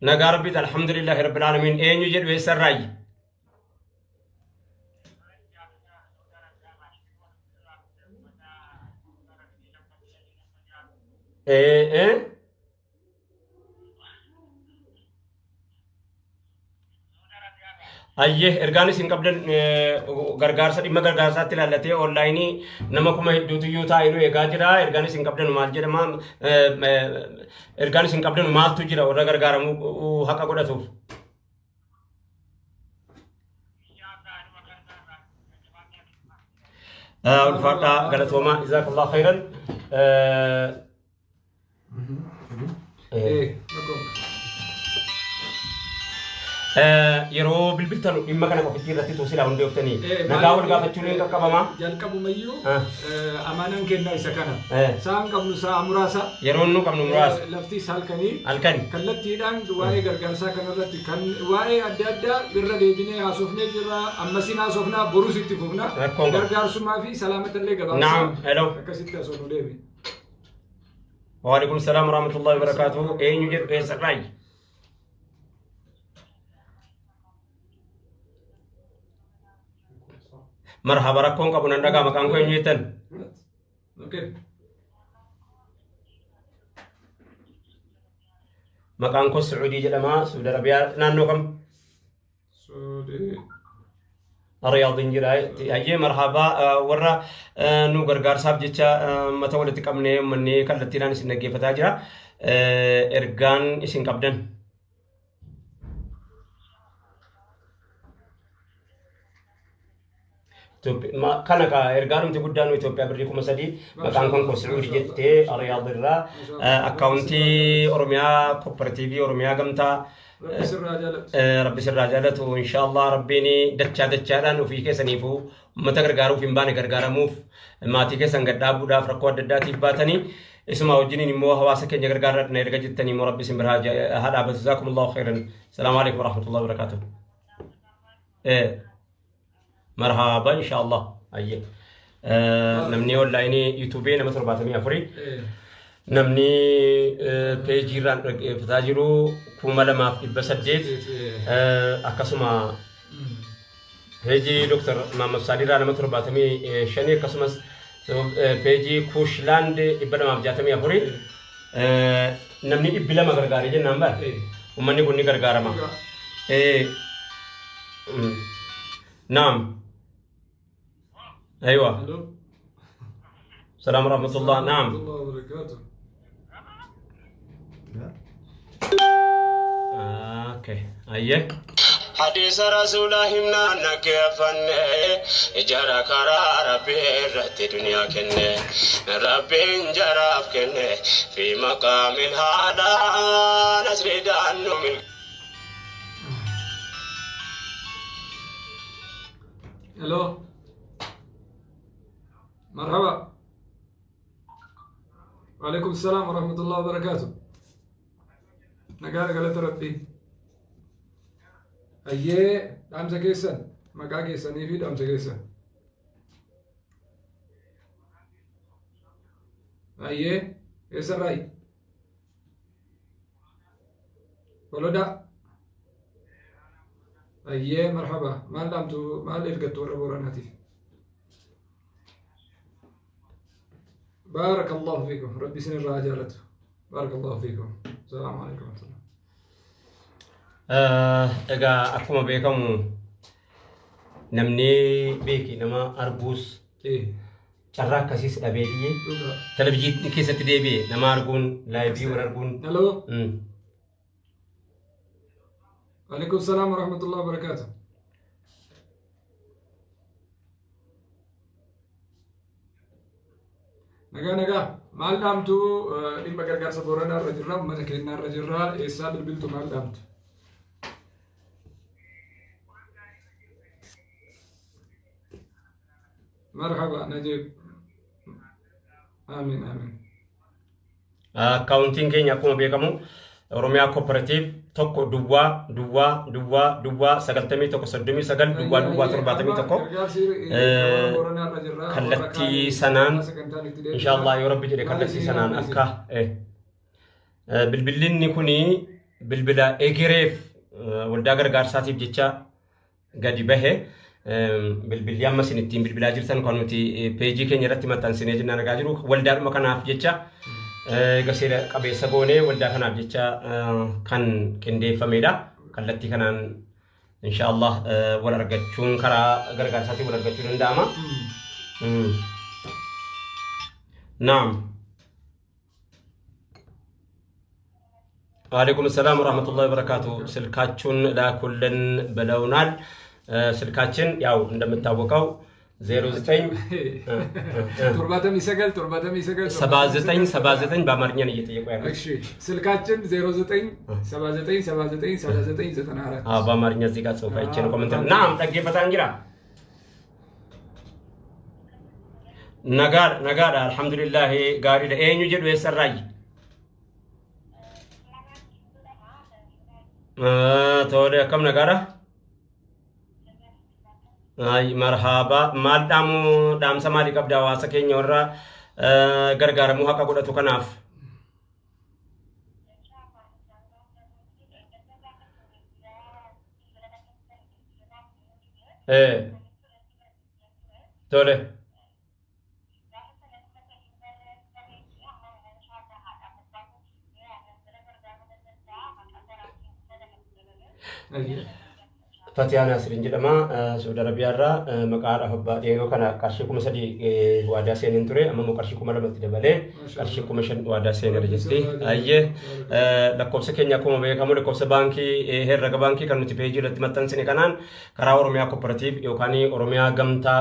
Nagaa Rabbiiti, alhamdulillahi rabbil aalamiin. Eenyu jedhu, eessarraayi? Ee ee. Ayyee, ergaan isin qabdan gargaarsa, dhimma gargaarsaatti ilaallatee onlaayinii nama kuma hedduutu iyyuu taa'ee nu eegaa jira. Ergaan isin qabdan maal jedhama? Ergaan isin qabdan maaltu jira warra gargaaramuu haqa godhatuuf? Ulfaadhaa, galatoomaa, jazaakallahu khairan. Yeroo bilbiltanu dhimma kana qofitti irratti tuusilaa hundee oftanii nagaa wal gaafachuun hin qaqqabamaa. Jalqabumayyuu amaanaan kennaa isa kana. Sa'aan qabnu sa'a muraasa. Yeroon nu qabnu muraasa. Laftis halkanii. Halkani. Kallattiidhaan waa'ee gargaarsaa kanarratti kan waa'ee adda addaa irra deebinee haasofnee jirra. Ammasiin haasofnaa, borus itti fufna. Rakkoon qabu. Gargaarsumaa fi salaamatallee gabaabsaa. Naam, hello. Akkasitti osoo nu deebi. Waalaikum salaam warahmatullahi wabarakatuh. Eenyu jedhu, eessarraayi? Marhaba, rakkoon qabu, nan dhagaa. Maqaan koo eenyu jettan? Okay. Maqaan koo Suudii jedhama. Suudi Arabiyaa naannoo kam? Suudii. Riyaadiin jira. Hayyee, marhaba, warra nu gargaarsaaf jecha mata walitti qabnee uummanni kallattiidhaan isin dhaggeeffataa jira. Ergaan isin qabdan. Kana ka ergaadhumti guddaan nu Itoophiyaa birrii 3000, maqaan kan koo Suudii jettee Riyaad irraa, akkaawuntii Oromiyaa Kooperaatiivii Oromiyaa Gamtaa. Rabbi sirraa jaalatu. Rabbi sirraa jaalatu, inshaallah Rabbiin dachaa dachaadhaan ofii keessaniifuu uummata gargaaruuf hin baane, gargaaramuuf, maatii keessan gad dhaabuudhaaf, rakkoo adda addaatiif baatanii isuma wajjiniin immoo hawaasa keenya gargaarradhna erga jettanii immoo Rabbi isin biraa haa dhaabatu. Jazaakumullahu khairan. Salaamu alaikum warahmatullahi wabarakatuh. Marhaba, inshaallah. Ayyee. Namni onlaayinii yuutuubii nama 74, namni peejii irraan dhaggeeffataa jiru 2800, akkasuma peejii Dr. Mahammad Saadiirraa nama 75, akkasumas peejii Kuushlaand 264, namni 200 gargaaree jennaan bara. Uummanni kun ni gargaarama. Naam. Aywa. Hello. Salaam warahmatullah. Naam. Warahmatullahi wabarakatuh. Okay. Ayyee. Hadiisa rasuulaa himnaan dhaggeeffanne, jara karaa Rabbii irratti duniyaa kenne, Rabbiin jaraaf kenne fi maqaamil haadhaa nasriidhaan nu milkeesse. Hello. Marhaba. Waalaikum salam warahmatullahi wabarakatuh. Nagaa, galata Rabbii. Ayyee, dhaamsa keessan, maqaa keessanii fi dhaamsa keessan. Ayyee, eessarraayi? Bolodaa. Ayyee, marhaba. Maal dhaamtu, maal ergattu warra Booranaatiif? Baarakallahu fiikum. Rabbi isin irraa haa jaalatu. Baarakallahu fiikum. Salaamu alaikum warahmatullah. Egaa akkuma beekamu namni beeki nama arguus carraa akkasiis dhabeetii Dhugaa. televizyiinii keessatti deebi'e nama arguun, laayivii wal arguun. Hello. Alaikum salaam warahmatullahi wabarakatuh. Nagaa, nagaa. Maal dhaamtu? Dhimma gargaarsa Booranaa irra jirra, uummata keenyaa irra jirra. Eessaa bilbiltu, maal dhaamtu? Marhaba Najeeb. Amiin, amiin. Akkaawuntiin keenya akkuma beekamu Oromiyaa Kooperaatiiv 1 0 0 0 0 91 39 0 0 71. Kallattii sanaan inshaallah yoo Rabbi jedhe kallattii sanaan akka bilbillinni kuni Bilbila egereef waldaa gargaarsaatiif jecha gadi bahe. Bilbilli amma isin ittiin bilbilaa jirtan kan nuti peejii keenya irratti maxxansinee jennaan argaa jiru waldaadhuma kanaaf jecha eega seera qabeessa goonee waldaa kanaaf jecha kan qindeeffamedha. Kallattii kanaan inshaallah wal argachuun karaa gargaarsaatiin wal argachuu danda'ama. Naam. ወአለይኩም ሰላም ወራህመቱላሂ ወበረካቱ። ስልካችሁን ላኩልን ብለውናል። ስልካችን ያው እንደምታወቀው 09 79 79 79 79 በአማርኛ ነው እየጠየቁ ያሉት። እሺ ስልካችን 09 79 79 79 94። አዎ በአማርኛ እዚህ ጋር ጽሁፍ አይቼ ነው comment። Naam, dhaggeeffataan jira. Nagaadha, nagaadha, alhamdulillah gaariidha. Eenyu jedhu, eessarraayi? Tole, akkam, nagaadha? Ay, marhaaba. Maal dhaamu, dhaamsa maalii qabda hawaasa keenya warra gargaaramuu haqa godhatu kanaaf? Tole. Fatiyaa Naasiriin jedhama. Saudi Arabiyaarraa maqaa haadhaaf abbaa dhiyeessoo kana qarshii 3000 waadaa seeneen ture. Amma immoo qarshii 2000tti dabalee qarshii 5000 waadaa seeneera jetti. Ayyee, lakkoofsa keenya akkuma beekamu lakkoofsa baankii herrega baankii kan nuti peejii irratti maxxansine kanaan karaa Oromiyaa Cooperative yookaan Oromiyaa Gamtaa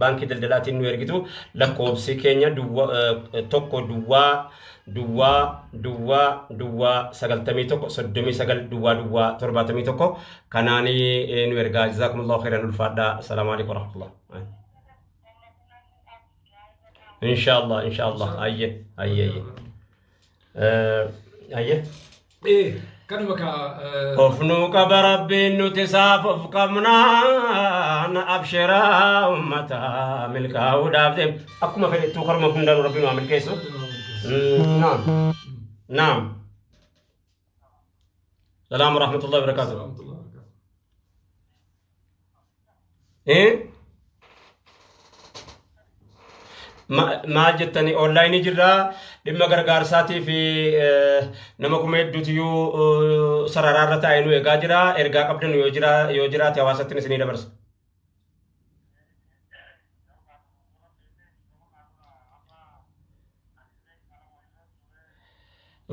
Baankii Daldalaatiin nu ergitu. Lakkoofsi keenya 1 duwwaa duwwaa duwwaa duwwaa 91 39 duwwaa duwwaa 71 kanaanii nu ergaa. Jazakumullahu khairan, ulfaadhaa. Assalaamu alaikum warahmatullah. Inshallah, inshallah. Ayye, ayye, ayye, ayye. Kanuma ka Of nuu qaba rabbiin, nuti isaaf of qabnaan abshiraa ummata milkaa'uudhaaf deem. Akkuma fedhettuu karuma hundaanuu rabbiin waa milkeessu. Naam. Naam. Salaam wa rahmatullahi wa barakatuh. Eh? Maal jettanii, onlaayinii jirraa, dhimma gargaarsaatii fi nama kuma hedduutiyyuu sararaarra taa'ee nu eegaa jira. Ergaa qabdan yoo jira, yoo jiraate hawaasatti isinii dabarsa.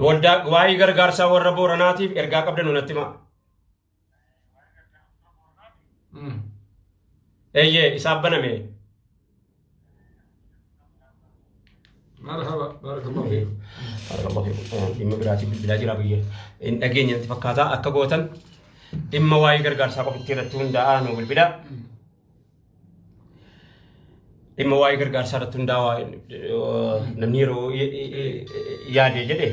Waldaa waa'ee gargaarsaa warra Booranaatiif ergaa qabdan natti himaa. Eeyyee, isaaf baname. Marhaba, barakallahu fiikum. Barakallahu fiikum. Dhimma biraatiif bilbilaa jira biyya. Hin dhageenye natti fakkaata. Akka gootan dhimma waa'ee gargaarsaa qofitti irratti hundaa'aa nu bilbila. Dhimma waa'ee gargaarsaa irratti hundaa'aa namni yeroo yaade jedhe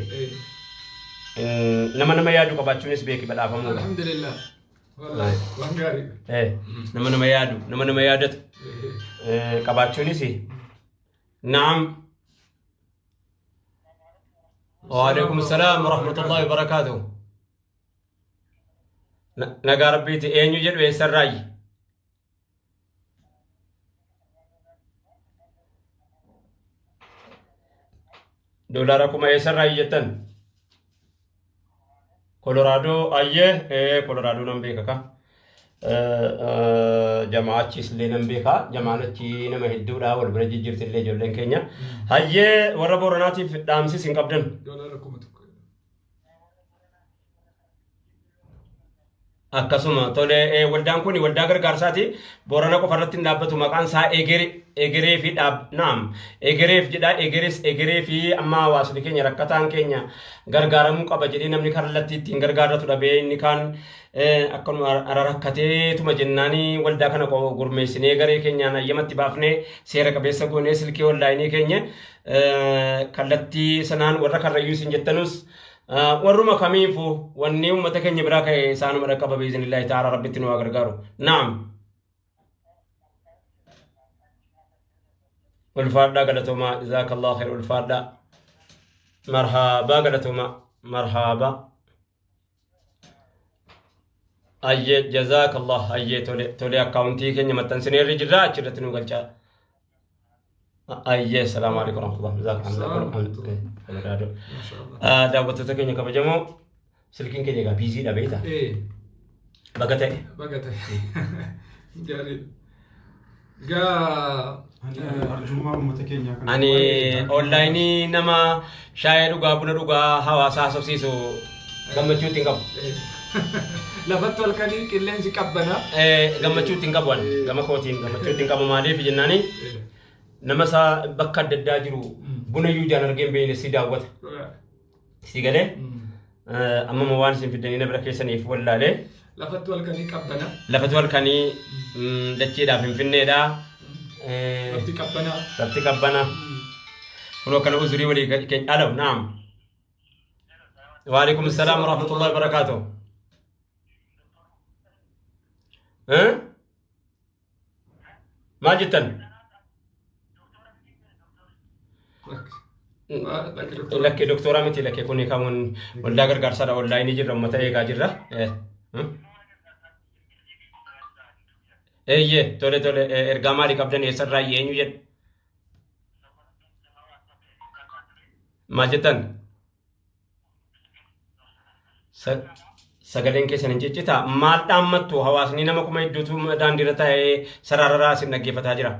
nama nama yaadu qabaachuunis beeki badhaafamuudha. Alhamdulillah. Wallahi waan gaarii. Nama nama yaadu, nama nama yaadatu qabaachuunis. Naam. وعليكم السلام ورحمة الله وبركاته. Nagaa rabbiiti. Eenyu jedhu, eessarraayi? Doolaara 1000 eessarraayi jettan? Koloraadoo. Ayyee, Koloraadoo nan beeka ka. Jamaa achiis illee nan beeka. Jamaan achi nama hedduudha, wal bira jijjiirti illee ijoolleen keenya. Hayyee, warra Booranaatiif dhaamsis hin qabdan? Doolaara 1000. Akkasuma, tole, waldaan kun waldaa gargaarsaati. Boorana qofa irratti hin dhaabbatu. Maqaan isaa egeree fi dhaab, naam, egereef jedha. Egeres egeree fi amma hawaasni keenya rakkataan keenya gargaaramuu qaba jedhee namni kallattii ittiin gargaarratu dhabee inni kaan akkanuma rakkatee jennaanii waldaa kana gurmeessinee garee keenyaan hayyamatti baafnee seera qabeessa goonee silkii onlaayinii keenya kallattii sanaan warra Karrayyuu isin jettanus warruma kamiifu wanni uummata keenya biraa ka'e isaanuma dhaqqaba biiznillahi ta'ala. Rabbitti nu haa gargaaru. Naam. Ulfaadhaa, galatoomaa, jazaakallahu khayr, ulfaadhaa. Marhaabaa, galatoomaa, marhaabaa. Ayyee, jazaakallah. Ayyee, tole tole, akkaawuntii keenya maxxansineerri jirra, achirratti nu galchaa. Ayyee, salaamu alaikum warahmatullahi. Jazaakallah. Daawwattoota keenya kabajamoo, silkiin keenya egaa busy dha, beektaa? Baga ta'e. Baga ta'e. Gaariidha. Gaa Arjummaa uummata keenyaa kana. Ani online nama shaayee dhugaa, buna dhugaa hawaasa haasofsiisu gammachuu ittiin qabu. Lafatti halkanii qilleensi qabbana. Gammachuu ittiin qabu, ani gama kootiin gammachuu ittiin qabu. Maaliif jennaani, nama isaa bakka adda addaa jiru buna iyyuu ijaan argee hin beekne si daawwata. Si galee amma waan isin fiddanii na bira keessaniif wallaalee. Lafatti halkanii qabbana. Lafatti halkanii dachiidhaaf Finfinneedha. Lafti qabbana. Lafti qabbana. Kunoo kana uzurii walii keenya. Alo, naam. Waalaikum salaam wa rahmatullahi wa barakaatuh. Eh? Maal jettan? Lakkee, doktora miti, lakkee kun kan waldaa gargaarsaadha, online jirra, uummata eegaa jirra. Eeyyee, tole tole, ergaa maalii qabdan, eessarraa, eenyu jedhu? Maal jettan? Sagaleen keessan hin ciccitaa. Maal dhaammattu? Hawaasni nama kuma hedduutu daandiirra taa'ee sararraa isin dhaggeeffataa jira.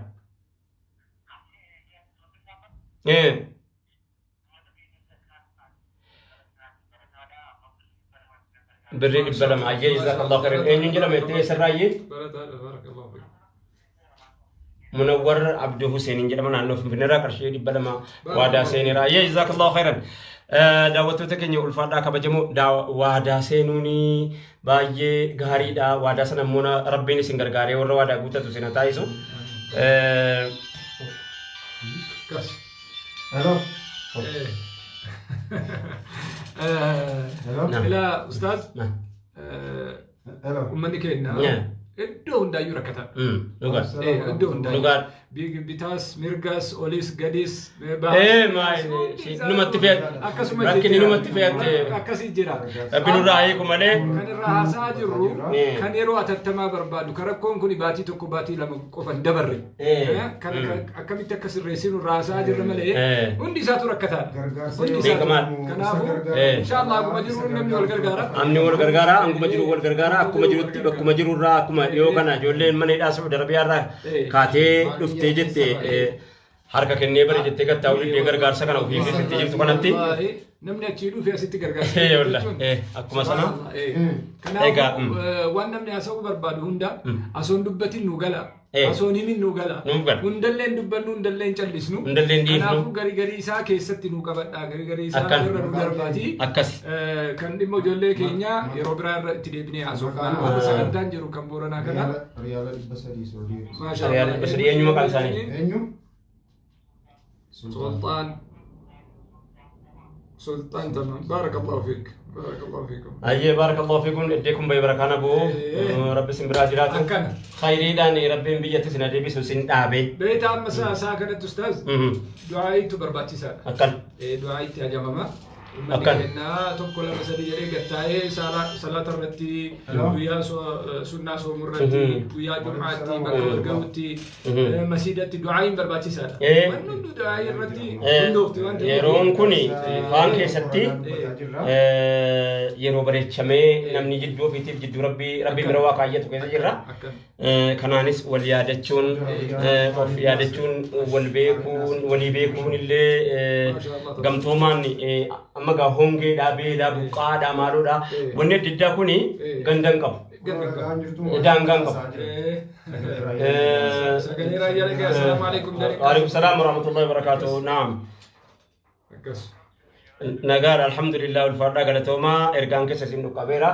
Birrii 200, ayyee, jazakallahu khairan. Eenyuun jedhama jettee, eessarraa iyyee? Barataadha, barakallahu fiik. Munawwar Abduu Huseeniin jedhama, naannoo Finfinneerraa qarshii 200 waadaa seeneera. Ayyee, jazakallahu khairan. Daawwattoota keenya ulfaadhaa kabajamoo, waadaa seenuun baay'ee gaariidha. Waadaa sana immoo Rabbiin isin gargaaree warra waadaa guutatu isin haa taasisu. Kas. Hello. Hello. Ilaa ustaaz, Hello. uummanni keenya iddoo hundaayyuu rakkata. Dhugaa. Iddoo hundaayyuu. Dhugaa. Bitaas, mirgas, olis, gadis, Maal numatti fe'ate. Akkasuma Rakkinni jira. numatti fe'ate. Akkasii jira. Rabbi nurraa hiiku malee. Kan irraa haasaa jirru kan yeroo atattamaa barbaadu, kan rakkoon kun baatii 1, baatii 2 qofa hin dabarre. Kan akkamitti akka sirreessinu irraa haasaa jirra malee hundi isaatu rakkataadha. Gargaarsa Hundi yoo isaatu. Beekamaadha. Kanaafuu inshaallah akkuma jiru namni wal gargaara. Namni wal gargaara, hanguma jiru wal gargaara, akkuma jirutti, bakkuma jirurraa, akkuma dhiyoo kana ijoolleen mana hidhaa Saudi Arabiyaarraa kaatee dhuftee jette, harka kennee bare jettee gattaa'uu diddee gargaarsa kana ofii keessatti jirtu kanatti. Wallaahi, namni achii dhufe asitti gargaarsa. Wallahi, akkuma sana. Kanaafuu Egaa, waan namni haasa'uu barbaadu hunda asoon dubbatin nu gala. Asoon himin nu gala. Nuuf gala. Hundallee hin dubbannu, hundallee hin callisnu. Hundallee hin dhiifnu. Kanaafuu garii garii isaa keessatti nu qabadha. Garii garii isaa irra nu darbaati. Akkas. Kan dhimma ijoollee keenya yeroo biraa irra itti deebinee haasofna. Amma sagantaan jiru kan Booranaa kana. Riyaala 300 Saudii. Maasha Riyaala Allah. 300, eenyu maqaan isaanii? Eenyu? Sultaan. Sultaan, tamam. Barakallahu fiik. Barakallahu fiikum. Ayyee, barakallahu fiikum, iddee kun bayi barakaana bu'u. Rabbi isin biraa jiraatu. Akkana. Khayriidhaan Rabbiin biyyatti isin adeebisu isin dhaabe. Beektaa, amma isaa kanatti ustaaz, du'aayitu barbaachisaadha. Akkan. Du'aayitti ajamama. Uummanni Akkan. kennaa tokko, lama, sadii jedhee gattaa'ee salaata irratti, guyyaa sunnaa soomuu irratti, guyyaa jum'aatti, bakka wal gahutti, masiidatti du'aayiin barbaachisaadha. Wanni hundi du'aayii irratti hundoofti waan ta'eef. Yeroon kun faan keessatti yeroo bareechamee namni jidduu ofiitiif jidduu rabbii bira waa kaayyatu keessa jirra. Akkan. Kanaanis wal yaadachuun, of yaadachuun, wal beekuun, walii beekuun illee gamtoomaan, amma gaa hongeedha, beelaa, buqqaadha, maaloodha, wanni adda addaa kuni ganda hin qabu. Ganda qabu. Daangaa hin qabu. Sagalee raayyaa dhagaa. Assalaamu alaikum. Waalaikum salaam warahmatullahi wabarakatuh. Naam. Akkas. Nagaadha, alhamdulillah, ulfaadhaa, galatoomaa, ergaan keessa isin dhuqqabeera.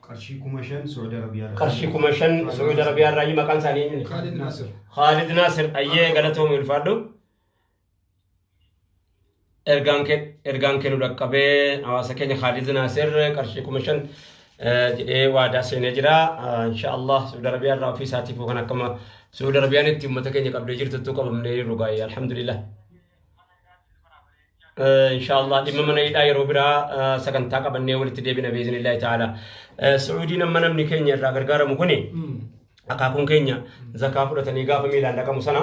Qarshii 5,000 Saudi Arabiyaa. Qarshii 5,000 Saudi Arabiyaa irraa, maqaan isaanii eenyu? Khalid Nasir. Khalid Nasir, ayyee, galatoomi, ulfaadhu. Ergaan kee nu dhaqqabee, hawaasa keenya Khalid Nasir qarshii 5,000 jedhee waadaa seenee jira. Insha Allah Saudi Arabiyaa irraa ofii isaatiif kan akkama Saudi Arabiyaan itti uummata keenya qabdee jirtuttu qabamnee jirru gaa'ee, alhamdulillah. Inshallah dhimma mana hidhaa yeroo biraa sagantaa qabannee walitti deebina biiznillahi ta'ala. Su'uudiin amma namni keenya irraa gargaaramu kuni akaakuun keenya zakaa fudhatanii gaafa miilaan dhaqamu sana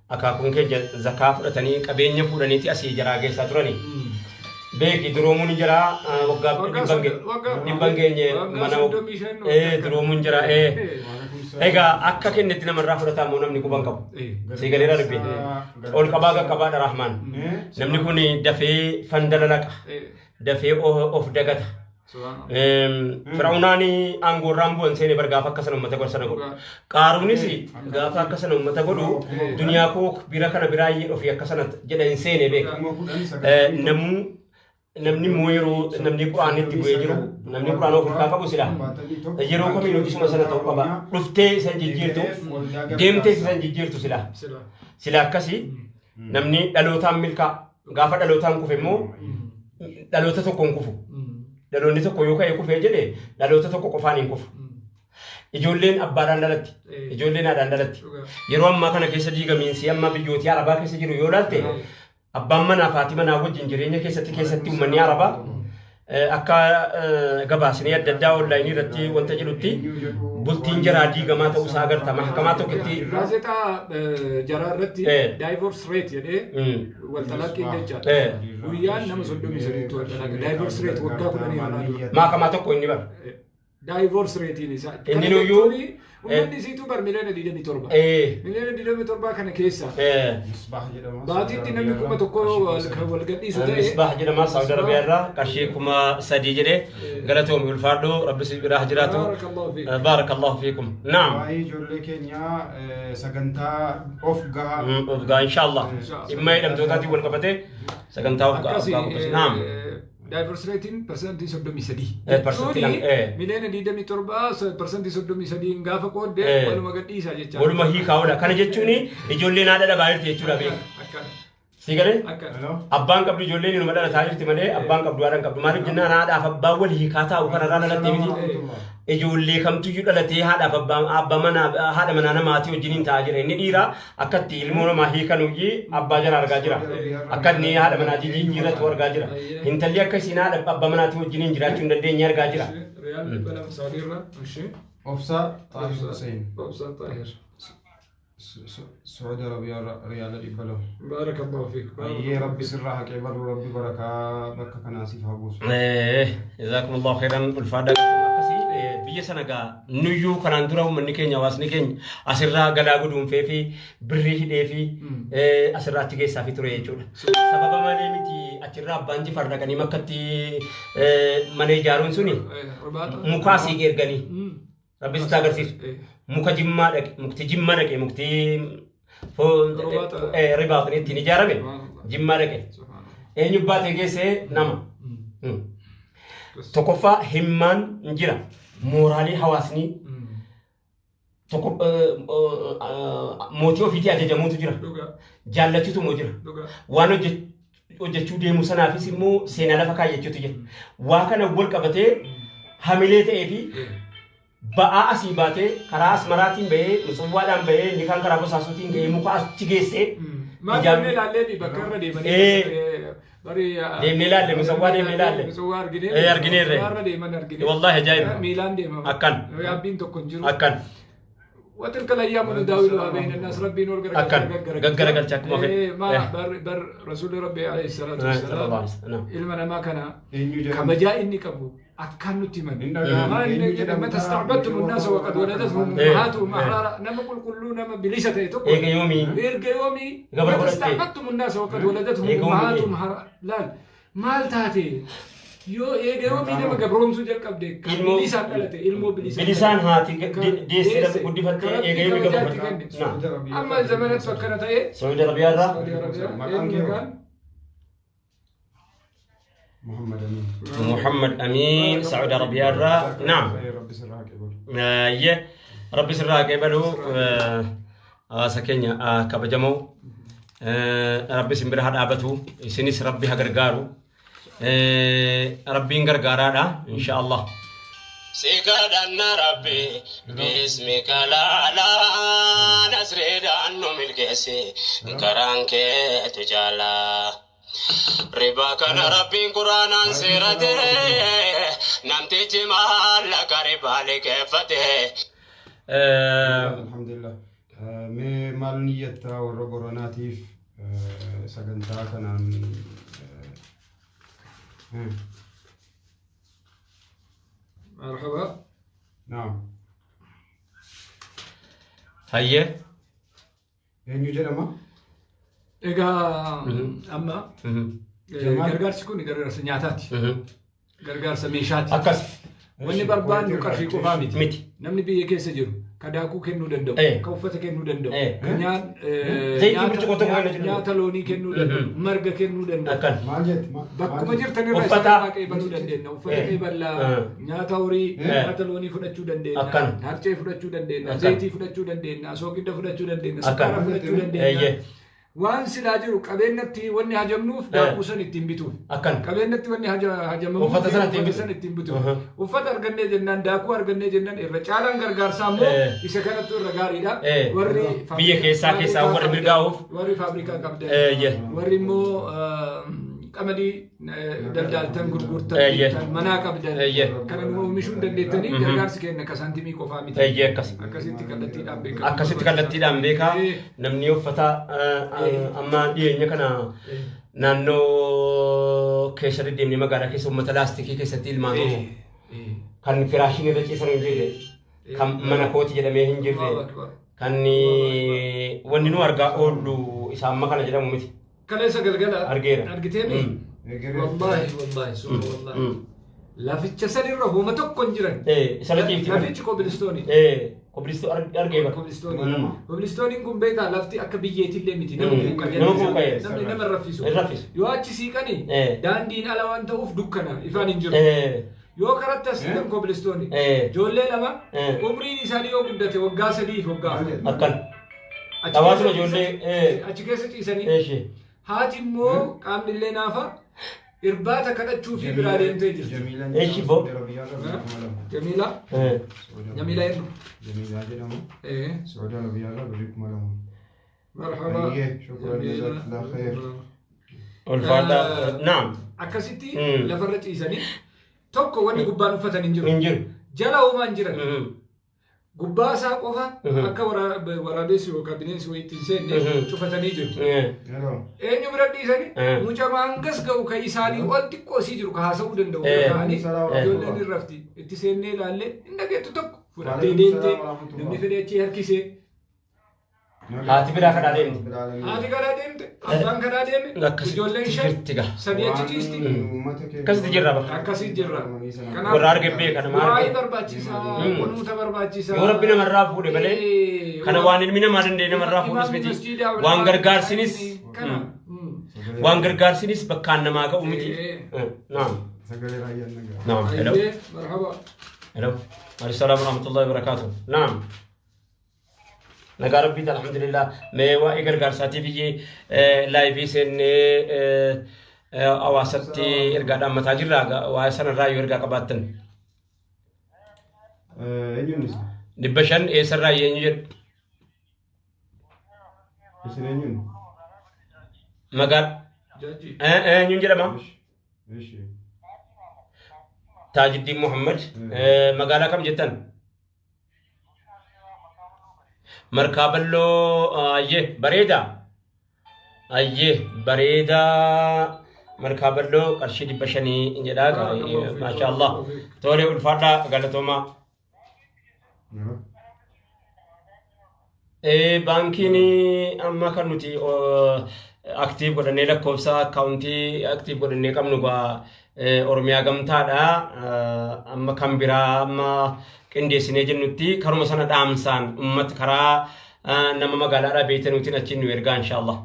akaakuun keenya zakaa fudhatanii qabeenya fuudhaniiti asii jaraa geessaa turani. Beeki duroomuun jira waggaa dhibban geenye mana duroomuun jira. Egaa akka kennetti namarraa fudhataa immoo namni quban qabu. Sii galeera dubbiin. Ol qabaa qaqqabaadha Rahmaan. Namni kun dafee fandala laqa. Dafee of dagata. Fir'aawnaan aangoo irraan bu'an seene bar gaafa akka sana uummata godhu sana godhu. Qaaruunis gaafa akka sana uummata godhu duniyaa koo bira kana biraa ofii akka sana jedha hin seene beeka. Namuu namni immoo yeroo namni quraanni itti bu'ee jiru namni quraana of harkaa qabu sila yeroo kamiinuu isuma sana ta'uu qaba. Dhuftee isa hin jijjiirtu deemtee isa hin jijjiirtu sila. Sila akkasii namni dhalootaan milkaa gaafa dhalootaan kufe immoo dhaloota tokkoon kufu. Dhaloonni tokko yoo ka'e kufee jedhe dhaloota tokko qofaan hin kufu. Ijoolleen abbaadhaan dhalatti. Ijoolleen haadhaan dhalatti. Yeroo ammaa kana keessa diigamiinsi amma biyyootii Arabaa keessa jiru yoo ilaalte abbaan manaa fi haati manaa wajjin jireenya keessatti keessatti uummanni Arabaa akka gabaasnee adda addaa onlaayinii irratti wanta jedhutti bultiin jaraa diigamaa ta'uu isaa agarta. Mahakamaa tokkotti Gaazexaa jaraa irratti divorce rate jedhee wal talaaqiin jechaadha. Guyyaan nama 33tti wal talaaqa. Divorce rate waggaa 10 har'aa dura. Mahakamaa tokko inni bara. Divorce ratein isaa. Inni nuyyuu Uummanni isiituu bar miliyoona 27. Miliyoona 27 kana keessa baatiitti namni 1000 kan wal gadhiisu ta'e. Misbaah jedhama Saawud Arabiyaa irraa qarshii 3000 jedhee galatoomi ulfaadhu rabbi si biraa haa jiraatu. Baarakallahu fiik. Baarakallahu fiikum. Naam. Waa'ee ijoollee keenyaa sagantaa of gahaa. Of gahaa inshallah. Dhimma hidhamtootaatiin wal qabatee sagantaa of gahaa qopheessu. Naam. Divorce ratein 33%. Persentii lama. Miliyoona 27 33% gaafa qoodde waluma gadhiisa jechaadha. Waluma hiikaa oola. Kana jechuun ijoolleen haadha dhabaa jirti jechuudha beeku. Akkana. Si galee? Akkana. Abbaan qabdu ijoolleen inuma dhalataa jirti malee abbaan qabdu haadha hin qabdu. Maaliif jennaan haadhaaf abbaan wal hiikaa taa'u kanarraa dhalattee miti. Ijoollee kamtuyyuu dhalatee haadhaaf abbaa abbaa manaa haadha manaa namaatii wajjiniin taa'aa jira. Inni dhiiraa akka itti ilmoo namaa hiikanuyyii abbaa jala argaa jira. Akka inni haadha manaa jijjiirratu argaa jira. Intalli akka isiin haadha abbaa manaatii wajjiniin jiraachuu hin dandeenye argaa jira. Riyaal 200 Saawudii irraa. Ishee. Obsaa Xaahir Hussein. Obsaa Xaahir. Saudi Arabiyaa irraa riyaala 200. Baarakallahu fiik. Ayyee rabbi sirraa haqee baruu rabbi barakaa bakka kanaa siif haa buusu. Jazakumullahu khairan ulfaadhaa galatooma akkasii biyya sana gaa nuyyuu kanaan dura uummanni keenya hawaasni keenya asirraa galaa guduunfee fi birrii hidhee fi asirraa achi geessaa fi ture jechuudha. Sababa malee miti achirraa abbaan jifar dhaqanii makkatti mana ijaaruun suni muka asii erganii rabbi sitti agarsiisu. Muka jimmaa dhaqe mukti jimmaa dhaqe mukti ribaaxni ittiin ijaarame jimmaa dhaqe. Eenyu baatee geessee nama. Tokkoffaa himmaan hin jira. Mooraalii hawaasni tokko mootii ofiitii ajajamuutu jira. Jaallachuutu immoo jira. Waan hojjechuu deemu sanaafis immoo seenaa lafa kaayyachuutu jira. Waa kana wal qabatee hamilee ta'ee fi ba'aa asii baatee karaa Asmaraatiin bahee Mitsawwaadhaan bahee inni kaan karaa Bosaasuutiin gahee muka achi geessee Maal deemnee ilaallee bakka irra deemanii bari Deemnee ilaalle Mitsawwaa deemnee ilaalle. Mitsawwaa arginee Argineerre. Irra deeman argine. Wallaahi ajaa'iba. Miilaan deemama. Akkan. Yaabbiin tokko hin jiru. Akkan. وتلك الأيام نداولها بين الناس ربي نور Akkan. Gaggaragalcha akkuma fedhe. ما بر بر رسول ربي عليه الصلاة Sallallahu والسلام alaihi wasallam. ilma namaa kana Eenyu jedhama? kabajaa inni qabu akkaan nutti himan. Hin dhaga'amu. Maal Eenyu inni jedha jedhamta? mata stacbadtum الناس وقد ولدتهم أمهاتهم أحرارا nama qulqulluu nama bilisa ta'e tokko Eega yoomii? erga yoomii Gabra mata godhatte. stacbadtum الناس وقد ولدتهم Eega yoomii? أمهاتهم أحرارا laal maal taate yoo eega yoomii nama gabroomsuu jalqabde kan Ilmoo- bilisaan dhalate ilmoo bilisaan Bilisaan haati Kan deessee deesse, guddifattee kan eega yoomii kabajaa itti gabra kenne. Naam. Saudi Arabiyaa Amma zamanatti akkana ta'e Saudi Arabiyaa irraa Saudi Arabiyaa Maqaan eenyu kee hoo? maqaan? Muhammad Amin. Muhammad Amin Saudi Arabiyaa irraa. Naam. Rabbi sirraa haqee balu. Ye rabbi sirraa qeebalu hawaasa keenya kabajamoo rabbi isin bira haa dhaabatu isinis rabbi haa gargaaru rabbiin gargaaraadha insha Allah. Si kadhanna rabbi bismika laalaa nasriidhaan nu milkeessi karaan keetu jaalaa. Ribaa kana Rabbiin Quraanaan seerate, namtichi maallaqa ribaa liqeeffate. Alhamdulillah. Mee maal niyyattaa warra Boranaatiif sagantaa kanaan? Marhaba. Naam. Hayyee. Eenyu jedhama? Egaa amma Jamaal. gargaarsi kun gargaarsa nyaataati. Gargaarsa meeshaati. Akkas. Wanni barbaannu qarshii qofaa miti. Miti. Namni biyya keessa jiru ka daakuu kennuu danda'u, ka uffata kennuu danda'u, ka Zayitii burcuqqoo tokko kennuu danda'u. nyaata loonii kennuu danda'u, marga kennuu danda'u. Akkan. Maal jetti? Bakkuma Maal jetti? jirtan irraa Uffata. isaan qeebaluu dandeenya. Uffata qeeballaa, nyaata horii, nyaata loonii fudhachuu dandeenya. Akkan. Harcee fudhachuu dandeenya, Akkan. zayitii fudhachuu dandeenya, soogidda fudhachuu dandeenya, Akkan. sukkaara fudhachuu dandeenya. Waan silaa jiru qabeenyatti wanni hajamnuuf daakuu san ittiin bituuf. Akkan. Qabeenyatti wanni hajamamuuf Uffata sana ittiin uffata bitu. sana ittiin bituuf. Uffata argannee jennaan, daakuu argannee jennaan, irra caalaan gargaarsaa immoo isa kanattu irra gaariidha. Warri Biyya keessaa keessaa warri mirgaa'uuf. Warri faabrikaa qabdan. Warri immoo qamadii daldaaltan gurgurtan bittan, manaa qabdan. Kana nu oomishuu hin dandeettanii gargaarsi keenya ka saantimii qofaa miti. Eeyyee, akkas. Akkasitti kallattiidhaan beekamu. Akkasitti kallattiidhaan beekaa. Namni uffata amma dhiyeenya kana naannoo keessa deddeemnee magaalaa keessa uummata laastikii keessatti ilmaan Oromoo kan firaashiin irra ciisan hin jirre, kan mana kooti jedhamee hin jirre, Allahu Akbar. kan wanni nu argaa oollu isa amma kana jedhamu miti. Kaleessa galgala Argeera. argiteemi? Wallahi wallahi summa wallahi. Laficha sanirra homa tokko hin jiran. Isarra ciifti. Lafichi kobilistooni. Kobilistoon argee bara. Kobilistooni. Kobilistooniin kun beekaa lafti akka biyyeetillee miti. Nama quuqa Nama quuqa, ee. Namni nama raffisu. Hin raffisu. Yoo achi siiqani daandiin ala waan ta'uuf dukkana ifaan hin jiru. Yoo karatti as siiqan kobilistooni. Ijoollee lama umriin isaanii yoo guddate waggaa 3 fi waggaa 4. Akkan. Achi Dhawaatuma keessa ijoollee. Achi keessa ciisanii. Eeshi. Haati immoo qaamni illee naafa irbaata kadhachuu fi biraa deemtee jirti. Jamiilaan Eeshi bo. Jamiilaa. Jamiilaa eenyu? Jamiilaa jedhamu. Saudi Arabiyaarraa birrii 2000. Marhaba. Ayyee, shukran jazakallah khair. Ulfaadha. Naam. Akkasitti lafarra ciisanii tokko wanni gubbaan uffatan hin jiru. Hin jiru. Jala homaa hin jiran. Gubbaa isaa qofa akka waraabessi yookaan bineensi wayii ittiin seenne cufatanii jiru. Hello. Eenyu bira dhiisanii mucaa hangas ga'u kan isaanii ol xiqqoo isii jiru ka haasa'uu danda'u bira kaa'anii ijoolleen hin rafti. Itti seennee ilaallee hin dhageettu tokko fudhattee Waalaikum deemtee salaam warahmatullah. namni fedhe achii harkisee. Haati biraa kadhaa deemti. Haati kadhaa deemte, abbaan kadhaa deeme, Akkasitti ijoolleen shan jirti gaa. sadii achi ciisti. Akkasitti jirra bara. Akkasii jirra. Kanaaf Warra arge beeka nama du'aayii arge. barbaachisaa, kunuunsa barbaachisaa. Yoo Rabbi namarraa fuudhe malee kana waan ilmi namaa danda'e namarraa fuudhus Imaamni miti. masjiidaa Waan ulamaa gargaarsinis kana. Waan gargaarsinis bakkaan namaa ga'u miti. Naam. Sagalee raayyaan nagaa. Naam. Hello. Ayyee, marhaba. Hello. Alayhi salaam wa rahmatullahi wa barakatuh. Naam. Nagaa Rabbiiti alhamdulillah. Mee waa'ee gargaarsaatiif iyyee live seennee hawaasatti ergaa dhaammataa jirra. Waa'ee sanarraa yoo ergaa qabaattan. Eenyuun isin? 500 eessarraa eenyu jedhu? Isin eenyuun? Magaa Jaji. eenyuun jedhama? Ishi. Taajiddiin Muhammad. Magaalaa kam jettan? Markaaballoo. Ayyee bareeda. Ayyee bareedaa. Markaaballoo qarshii 500 jedhaa. Maasha Allah. Tole ulfaadhaa galatoomaa. Baankiin amma kan nuti active godhannee lakkoofsa akkaawuntii active godhannee qabnu gaa Oromiyaa Gamtaadha. Amma kan biraa amma qindeessinee jennutti karuma sana dhaamsaan uummata karaa nama magaalaadhaa beektanuutiin achiin nu ergaa inshaallah.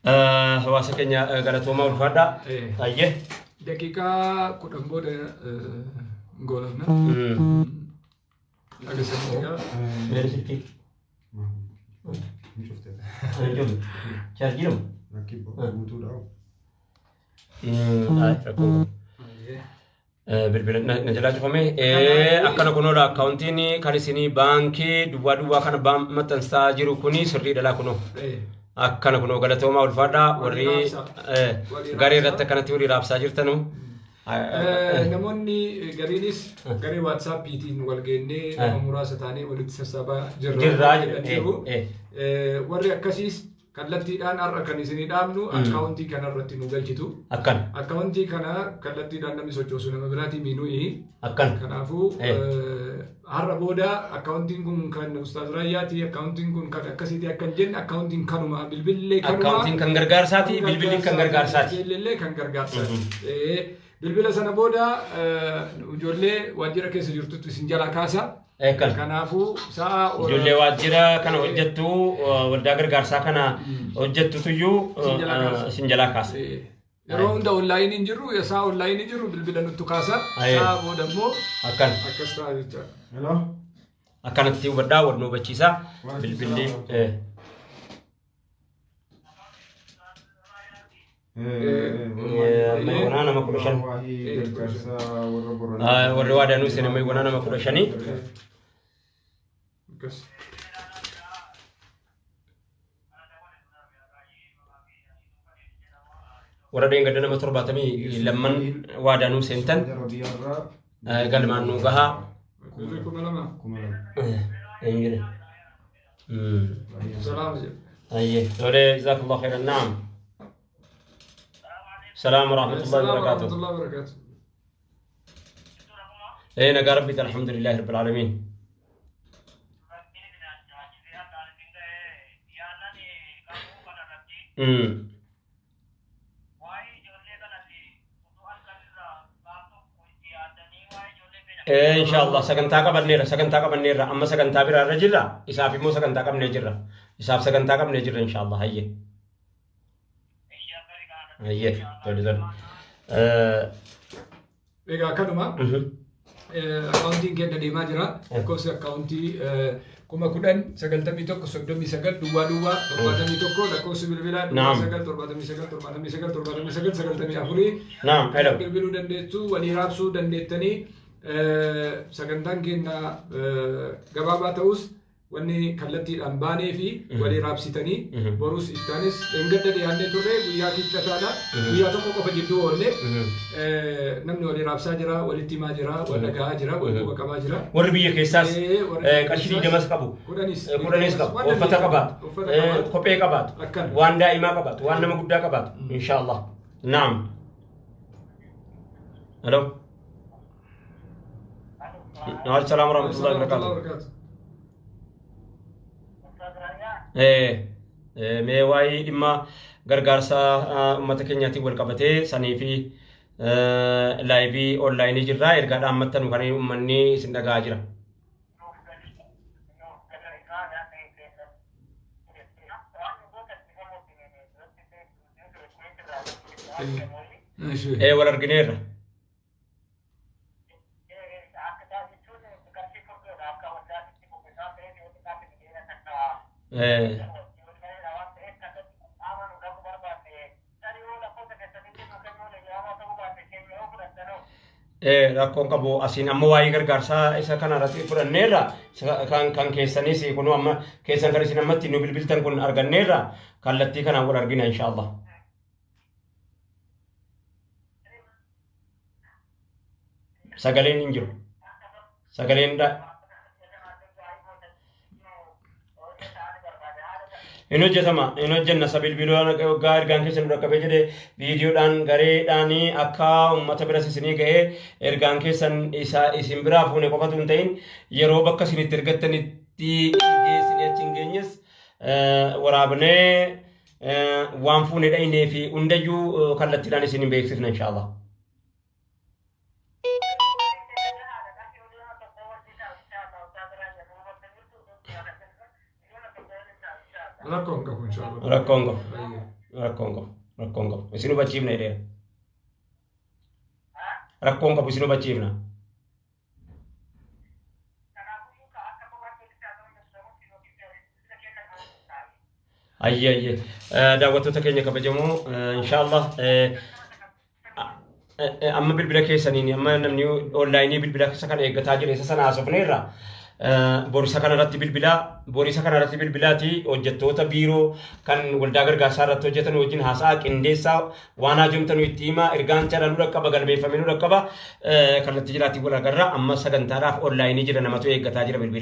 Hawaasa keenya galatoomaa ulfaadhaa. Ayyee. Daqiiqaa 10 booda goolabna. Agarsiisa egaa. Meeri silkii. Hin cufte. Hin jiru. Chaarjii nama. Lakki guutuudha. Rakkoo. Bilbila na jalaa cufame. Akkana kunoodha akkaawuntiin kan isinii baankii duwwaa duwwaa kana maxxansaa jiru kuni sirrii dhalaa kunoo. Akkana kunoo galatoomaa ulfaadhaa warri garee irratti akkanatti walii raabsaa jirtanu. Namoonni gariinis garee waatsaappiitiin wal geennee nama muraasa taanee walitti sassaabaa jirra jedhaniiru. Warri akkasiis kallattiidhaan har'a kan isinii dhaabnu akkaawuntii kana irratti nu galchitu. Akkana. Akkaawuntii kana kallattiidhaan namni sochoosu nama biraatii miinu'i. Akkana. Kanaafuu har'a booda akkaawuntiin kun kan Ustaaz Raayyaati, akkaawuntiin kun kan akkasiiti akka hin jenne akkaawuntiin kanuma bilbillee kanuma. Akkaawuntiin kan gargaarsaati, bilbilli kan gargaarsaati. Bilbillee kan gargaarsaati. Bilbila sana booda ijoollee waajjira keessa jirtutti isin jalaa kaasa. Kanaafuu sa'a Ijoollee waajjira kana hojjettu waldaa gargaarsaa kana hojjettutuyyuu isin jalaa kaasa. Yeroo hunda onlaayinii hin jirru, sa'a onlaayinii jirru bilbila nuttu kaasa. Sa'a booda immoo Akkana. akkas ta'a jechaadha. Hello. Akkanatti hubadhaa wal nu hubachiisa. Bilbilli. Amma nama 15. Warri waadaa nuyi seenamee gonaa nama 15. Akkas. Warra dheengadda nama 72 waadaa nuu seentan galmaan nuu gahaa. 2000. Eenyu jedhe? Salaam jedhe. Ayyee. Tolee, jazakallahu khairan. Naam. Salaam wa rahmatullahi wa barakatuh. Warahmatullahi wabarakatuh. Nagaa rabbiiti alhamdulillahi rabbil aalamiin. Inshallah sagantaa qabanneerra sagantaa qabanneerra amma sagantaa biraa irra jirra isaaf immoo sagantaa qabnee jirra isaaf sagantaa qabnee jirra inshallah hayyee. Hayyee tole tole. Egaa kanuma akkaawuntiin keenya deemaa jira. Lakkoofsi akkaawuntii 10,091 39 00 71 lakkoofsi bilbilaa 9 79 79 79 94. Naam, hello. Bilbiluu dandeessu, walii raabsuu dandeettanii sagantaan keenya gabaabaa ta'us wanni kallattiidhaan baanee fi walii raabsitanii borus iftaanis dheengadda dhiyaannee turre guyyaa kiiccataadha. Guyyaa tokko qofa jidduu oolle namni walii raabsaa jira, walitti himaa jira, wal dhaga'aa jira, wal quba qabaa jira. Warri biyya keessaas qarshii 20s qabu. 10s 10s qabu. Uffata qabaatu. Kophee qabaatu. Waan daa'imaa qabaatu. Waan nama guddaa qabaatu. Inshallah. Naam. Hello. Waalaikumsalam warahmatullahi wabarakatuh. Mee waa'ee dhimma gargaarsa uummata keenyaatiin wal qabatee sanii fi laayivii onlaayinii jirra ergaa dhaammattanu kan uummanni isin dhaga'aa jira. Wal argineerra. Rakkoon qabu asiin amma waa'ee gargaarsaa isa kana irratti fudhanneerra kan keessanis kunuu amma keessan kan isin ammatti nu bilbiltan kun arganneerra kallattii kanaan wal argina inshallah. Sagaleen hin jiru. Sagaleen hin hojjetama hin hojjenna isa bilbilaan waggaa ergaan keessan nu dhaqqabee jedhe viidiyoodhaan gareedhaan akka uummata biras isinii ga'ee ergaan keessan isa isin biraa fuune qofatu hin ta'in yeroo bakka isinitti ergattanitti geessinee achi hin geenyes waraabnee waan fuune dhaynee fi hundayyuu kallattiidhaan isin hin beeksifna inshallah. Rakkoon qabu inshallah. Rakkoon qabu. Rakkoon qabu. Rakkoon qabu. Isin hubachiifna jedheera. Rakkoon qabu isin hubachiifna. Ayyee ayyee. Daawwattoota keenya kabajamoo inshallah Amma bilbila keessaniin amma namni online bilbila isa kana eeggataa jira, isa sana haasofneerra. Borisa kana irratti bilbilaa, borisa kana irratti bilbilaati hojjettoota biiroo kan waldaa gargaarsaa irratti hojjetan wajjin haasa'a qindeessaa, waan haajomtan itti himaa, ergaan cala nu dhaqqaba, galmeeffamee nu dhaqqaba, kallattii jiraatiin wal agarra. Amma sagantaadhaaf online jira, namatu eeggataa jira bilbila.